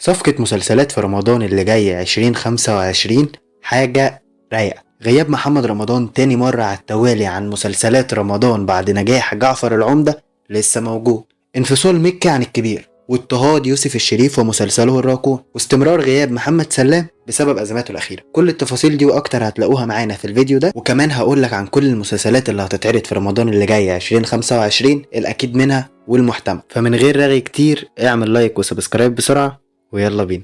صفقة مسلسلات في رمضان اللي جاي 2025 حاجة رايقة. غياب محمد رمضان تاني مرة على التوالي عن مسلسلات رمضان بعد نجاح جعفر العمدة لسه موجود. انفصال مكي عن الكبير، واضطهاد يوسف الشريف ومسلسله الراكون، واستمرار غياب محمد سلام بسبب ازماته الاخيرة. كل التفاصيل دي واكتر هتلاقوها معانا في الفيديو ده، وكمان هقول لك عن كل المسلسلات اللي هتتعرض في رمضان اللي جاي 2025، الاكيد منها والمحتمل. فمن غير رغي كتير اعمل like و subscribe بسرعة ويلا بينا.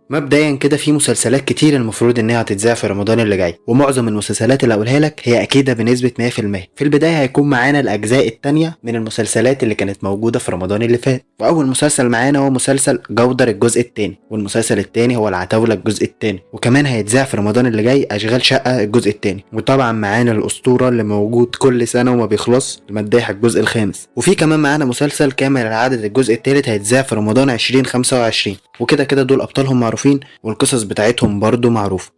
مبدئيا كده في مسلسلات كتير المفروض انها هتتذاع في رمضان اللي جاي، ومعظم المسلسلات اللي هقولها لك هي اكيدة بنسبة 100%. في البداية هيكون معانا الاجزاء التانية من المسلسلات اللي كانت موجودة في رمضان اللي فات، واول مسلسل معانا هو مسلسل جودر الجزء الثاني، والمسلسل الثاني هو العتاوله الجزء الثاني، وكمان هيتذاع في رمضان اللي جاي اشغال شقه الجزء الثاني، وطبعا معانا الاسطورة اللي موجود كل سنة وما بيخلص المداح الجزء الخامس، وفي كمان معانا مسلسل كامل العدد الجزء الثالث هيتذاع في رمضان 2025، وكده كده دول ابطالهم معروفين والقصص بتاعتهم برضو معروفة.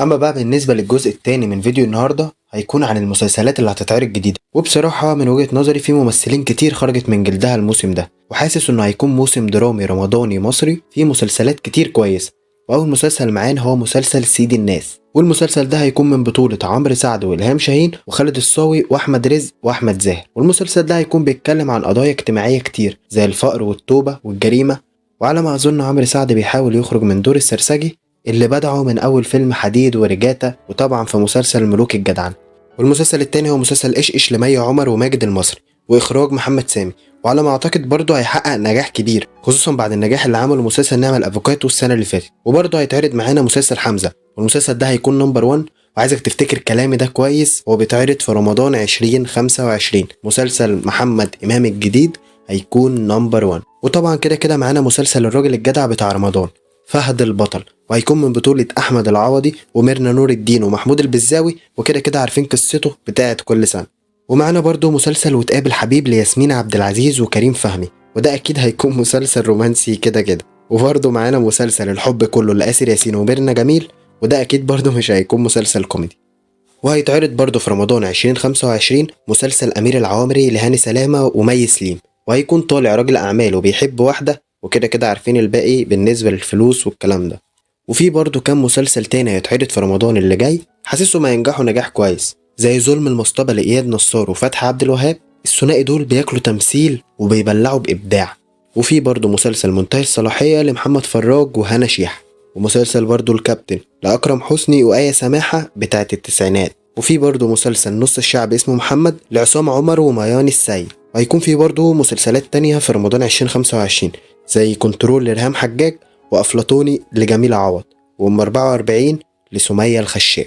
اما بقى بالنسبة للجزء الثاني من فيديو النهاردة هيكون عن المسلسلات اللي هتتعرض جديدة، وبصراحة من وجهة نظري في ممثلين كتير خرجت من جلدها الموسم ده، وحاسس انه هيكون موسم درامي رمضاني مصري فيه مسلسلات كتير كويسة. واول مسلسل معانا هو مسلسل سيد الناس، والمسلسل ده هيكون من بطولة عمرو سعد وإلهام شاهين وخالد الصاوي وأحمد رزق وأحمد زاهر، والمسلسل ده هيكون بيتكلم عن قضايا اجتماعية كتير زي الفقر والتوبة والجريمة. وعلى ما أظن عمرو سعد بيحاول يخرج من دور السرسجي اللي بدعة من أول فيلم حديد ورجاتا، وطبعا في مسلسل ملوك الجدعان. والمسلسل التاني هو مسلسل إيش إيش لمي عمر وماجد المصري وإخراج محمد سامي، وعلى ما أعتقد برضه هيحقق نجاح كبير خصوصا بعد النجاح اللي عمله مسلسل نعمة الأفوكاتو السنة اللي فاتت. وبرضه هيتعرض معانا مسلسل حمزة، والمسلسل ده هيكون number 1، وعايزك تفتكر كلامي ده كويس، هو بيتعرض في رمضان 2025. مسلسل محمد إمام الجديد هيكون number 1. وطبعا كده كده معانا مسلسل الراجل الجدع بتاع رمضان فهد البطل، وهيكون من بطولة أحمد العوضي وميرنا نور الدين ومحمود البزاوي، وكده كده عارفين قصته بتاعت كل سنة. ومعانا برضو مسلسل وتقابل حبيب لياسمين عبد العزيز وكريم فهمي، وده أكيد هيكون مسلسل رومانسي كده كده. وبرضو معانا مسلسل الحب كله لآسر ياسين وميرنا جميل، وده أكيد برضو مش هيكون مسلسل كوميدي. وهيتعرض برضو في رمضان 2025 مسلسل أمير العوامري لهاني سلامة ومي سليم، وهيكون طالع راجل أعمال وبيحب واحدة، وكده كده عارفين الباقي بالنسبة للفلوس والكلام ده. وفي برضو كام مسلسل تاني هيتعرض في رمضان اللي جاي حاسسه ما ينجحوا نجاح كويس، زي ظلم المصطبة لإياد نصار وفتحي عبد الوهاب، الثنائي دول بياكلوا تمثيل وبيبلعوا بإبداع. وفي برضو مسلسل منتهي الصلاحية لمحمد فراج وهنا شيح، ومسلسل برضو الكابتن لأكرم حسني وآية سماحة بتاعت التسعينات. وفي برضو مسلسل نص الشعب اسمه محمد لعصام عمر وميان السيد. وهيكون في برضو مسلسلات تانية في رمضان 2025 زي كنترول لإلهام حجاج، وأفلاطوني لجميل عوض، وأم 44 لسمية الخشاب.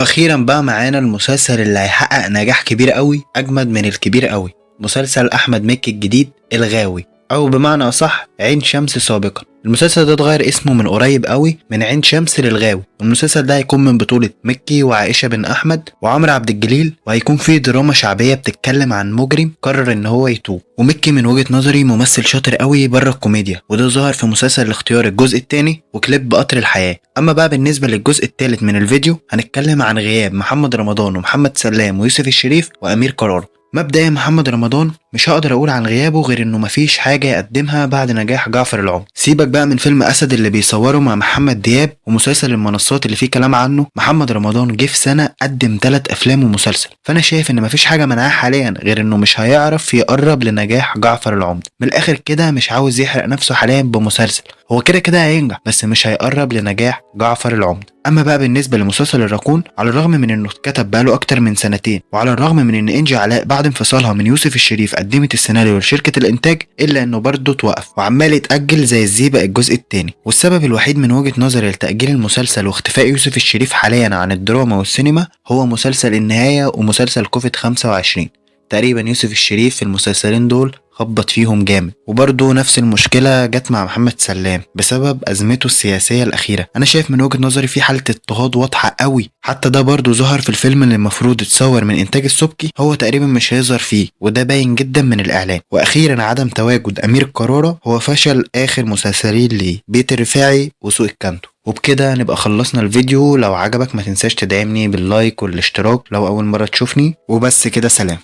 أخيرا بقى معانا المسلسل اللي هيحقق نجاح كبير قوي، أجمد من الكبير قوي، مسلسل أحمد مكي الجديد الغاوي، أو بمعنى أصح عين شمس سابقا. المسلسل ده اتغير اسمه من قريب قوي من عين شمس للغاوي. المسلسل ده هيكون من بطولة مكي وعائشة بن أحمد وعمرو عبد الجليل، وهيكون فيه دراما شعبية بتتكلم عن مجرم قرر ان هو يتوب. ومكي من وجهة نظري ممثل شاطر قوي بره الكوميديا، وده ظهر في مسلسل الاختيار الجزء الثاني وكليب قطر الحياة. اما بقى بالنسبة للجزء الثالث من الفيديو هنتكلم عن غياب محمد رمضان ومحمد سلام ويوسف الشريف وأمير كرارة. مبدئيا محمد رمضان مش هقدر اقول عن غيابه غير انه مفيش حاجة يقدمها بعد نجاح جعفر العمدة. سيبك بقى من فيلم اسد اللي بيصوره مع محمد دياب ومسلسل المنصات اللي فيه كلام عنه، محمد رمضان جه في سنة قدم 3 افلام ومسلسل، فانا شايف ان مفيش حاجة منعاه حاليا غير انه مش هيعرف يقرب لنجاح جعفر العمدة. من الاخر كده مش عاوز يحرق نفسه حاليا بمسلسل، هو كده كده هينجح بس مش هيقرب لنجاح جعفر العمدة. اما بقى بالنسبة لمسلسل الراكون، على الرغم من انه اتكتب بقاله اكتر من سنتين، وعلى الرغم من ان انجي علاء بعد انفصالها من يوسف الشريف قدمت السيناريو لشركة الانتاج، الا انه برضه اتوقف وعمال يتاجل زي الزيبق الجزء الثاني. والسبب الوحيد من وجهه نظري لتاجيل المسلسل واختفاء يوسف الشريف حاليا عن الدراما والسينما هو مسلسل النهاية ومسلسل كوفيد 25. تقريبا يوسف الشريف في المسلسلين دول خبط فيهم جامد. وبرضه نفس المشكلة جت مع محمد سلام بسبب أزمته السياسية الأخيرة. أنا شايف من وجهة نظري في حالة اضطهاد واضحة قوي، حتى ده برضه ظهر في الفيلم اللي المفروض اتصور من إنتاج السبكي، هو تقريبا مش هيظهر فيه، وده باين جدا من الإعلان. وأخيرا عدم تواجد أمير كرارة هو فشل آخر مسلسلين ليه، بيت الرفاعي وسوق الكانتو. وبكده نبقى خلصنا الفيديو. لو عجبك ما تنساش تدعمني بال like والاشتراك لو اول مرة تشوفني، وبس كده، سلام.